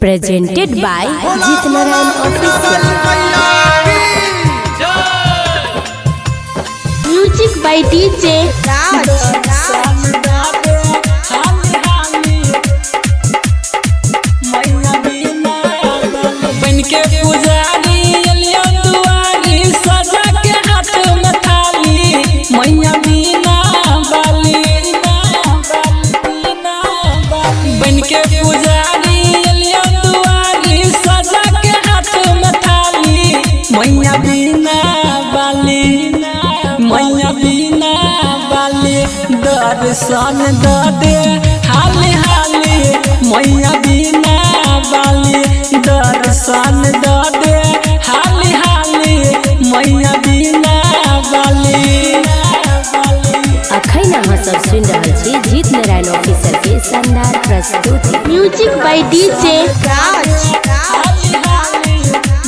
Presented by Jeet Narayan official. Music by DJ Raj. बन के पुजारी एलियो दुआरी, सजा के हाथ में थाली, मैया बीना बाली। बन के पुजारी एलियो दुआरी, सजा के हाथ में थाली, मैया बीना बाली, मैया बीना बाली। दर्शन द दे हाली हाली, मैया बीना बाली। दर्शन द दे हाली हाली, मैया बीना बाली। अखन अहाँ सब सुनि रहल छी जीत नारायण ऑफिसर के शानदार प्रस्तुति। Music by DJ Raj. हाली हाली,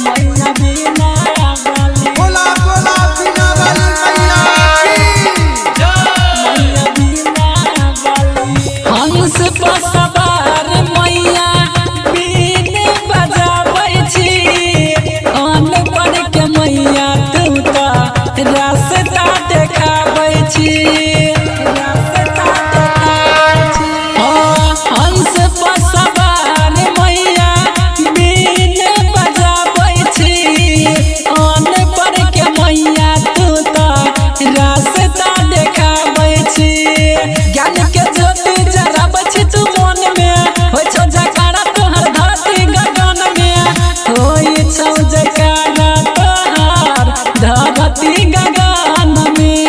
मैया बीना बाली। बोला बोला बिना वाली मैया की। हंस पर सवार मैया बीन बजाबै छी, अनपढ़ के मैया तू तऽ रास्ता देखाबै छी, रास्ता देखाबै छी। हाँ, हंस पर सवार मैया बीन बजाबै छी, अनपढ़ के मैया तू तऽ रास्ता देखाबै छी। ज्ञान के ज्योति जराबै छी तू मन में, होइ छौ जयकारा तोहर धरती गगन में, होइ छौ जयकारा तोहर धरती गगन में।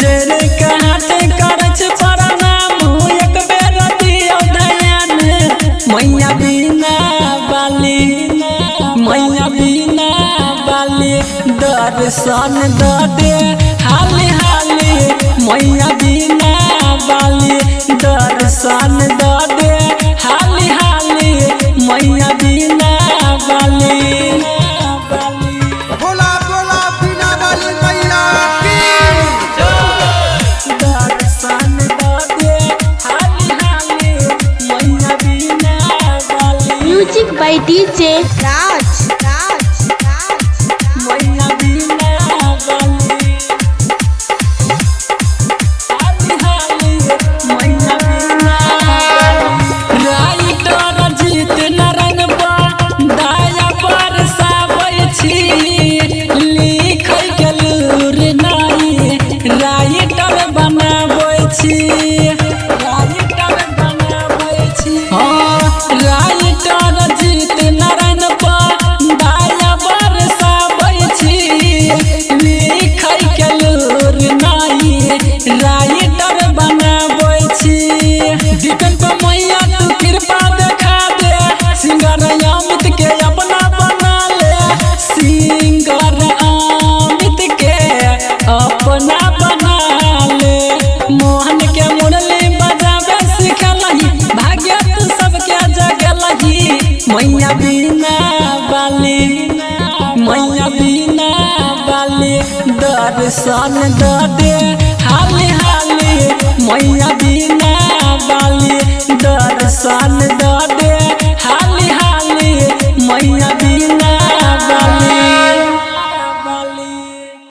जेरे के हाथ करै छी प्रणाम, एक बेर दियौ ध्यान, मैया बीना बाली, मैया बीना बाली। दर्शन द दे हाली हाली, मैया बीना बाली। दर्शन द दे हाली हाली, मैया बीना बाली। बोला बोला बिना वाली मैया की। दर्शन द दे हाली हाली, मैया बीना बाली। Music by DJ Raj. मैया बीना बाली। हाली हाली, मैया बीना बाली। राइटर जीत नारायण पर दया बरसाबै छी, लिखै के लूर नाही राइटर बनाबै छी, राइटर बनाबै छी। हाँ, राइटर जीत नारायण पर दया बरसाबै छी, लिखै के लूर नाही राइटर बनाबै छी। दीपन पर मैया तू कृपा देखा दे, सिंगर अमित के अपना बना ले, सिंगर अमित के अपना बना ले। मोहन के मुरली बजावे सिखलही, भाग्य तू सबके जगलही, मैया बीना बाली, मैया बीना बाली। दर्शन द दे हाली हाली, मैया बीना बाली। दर्शन